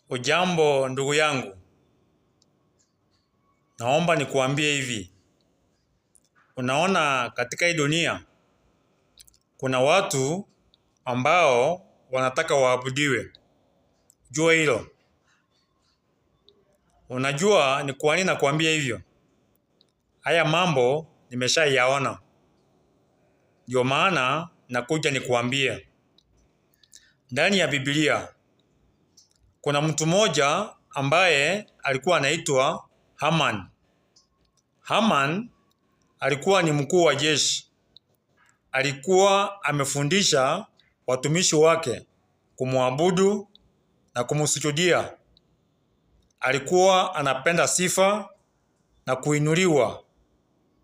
Ujambo ndugu yangu, naomba nikuambie hivi. Unaona, katika hii dunia kuna watu ambao wanataka waabudiwe. Jua hilo. Unajua ni kwa nini nakuambia hivyo? Haya mambo nimeshayaona, ndio maana nakuja nikuambie. Ndani ya Biblia kuna mtu mmoja ambaye alikuwa anaitwa Haman. Haman alikuwa ni mkuu wa jeshi, alikuwa amefundisha watumishi wake kumwabudu na kumsujudia. Alikuwa anapenda sifa na kuinuliwa,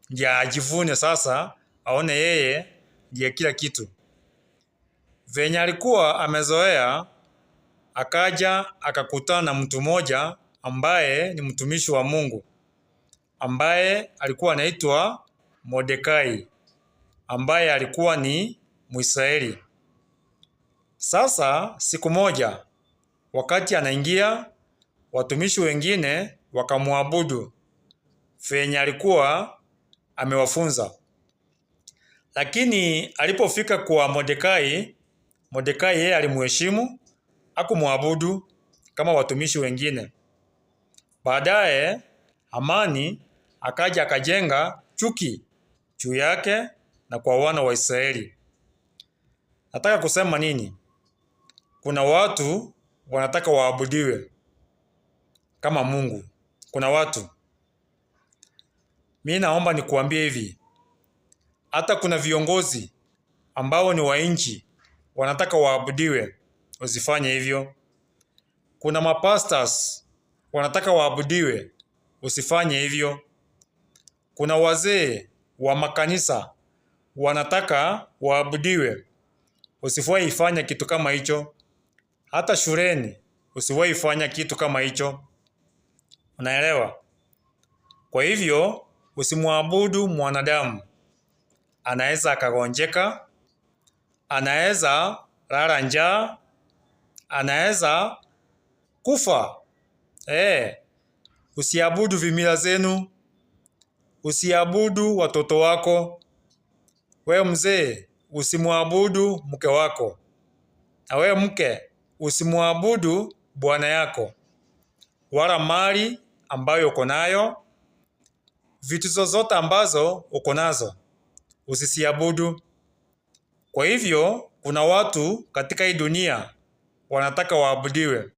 ndiye ajivune sasa, aone yeye ndiye kila kitu. Venye alikuwa amezoea akaja akakutana na mtu mmoja ambaye ni mtumishi wa Mungu ambaye alikuwa anaitwa Mordekai ambaye alikuwa ni Mwisraeli. Sasa siku moja wakati anaingia, watumishi wengine wakamwabudu venye alikuwa amewafunza, lakini alipofika kwa Mordekai, Mordekai yeye alimuheshimu hakumwabudu kama watumishi wengine. Baadaye Hamani akaja akajenga chuki juu yake na kwa wana wa Israeli. Nataka kusema nini? Kuna watu wanataka waabudiwe kama Mungu. Kuna watu, mi naomba nikuambie hivi, hata kuna viongozi ambao ni wa nchi wanataka waabudiwe, usifanye hivyo. Kuna mapastors wanataka waabudiwe, usifanye hivyo. Kuna wazee wa makanisa wanataka waabudiwe, usiwahi fanya kitu kama hicho. Hata shuleni usiwahi fanya kitu kama hicho, unaelewa? Kwa hivyo usimwabudu mwanadamu, anaweza akagonjeka, anaweza lala njaa, anaweza kufa. Usiabudu vimila zenu, usiabudu watoto wako. We mzee, usimwabudu mke wako, na we mke, usimwabudu bwana yako, wala mali ambayo uko nayo, vitu zozote ambazo uko nazo usisiabudu. Kwa hivyo kuna watu katika hii dunia wanataka waabudiwe.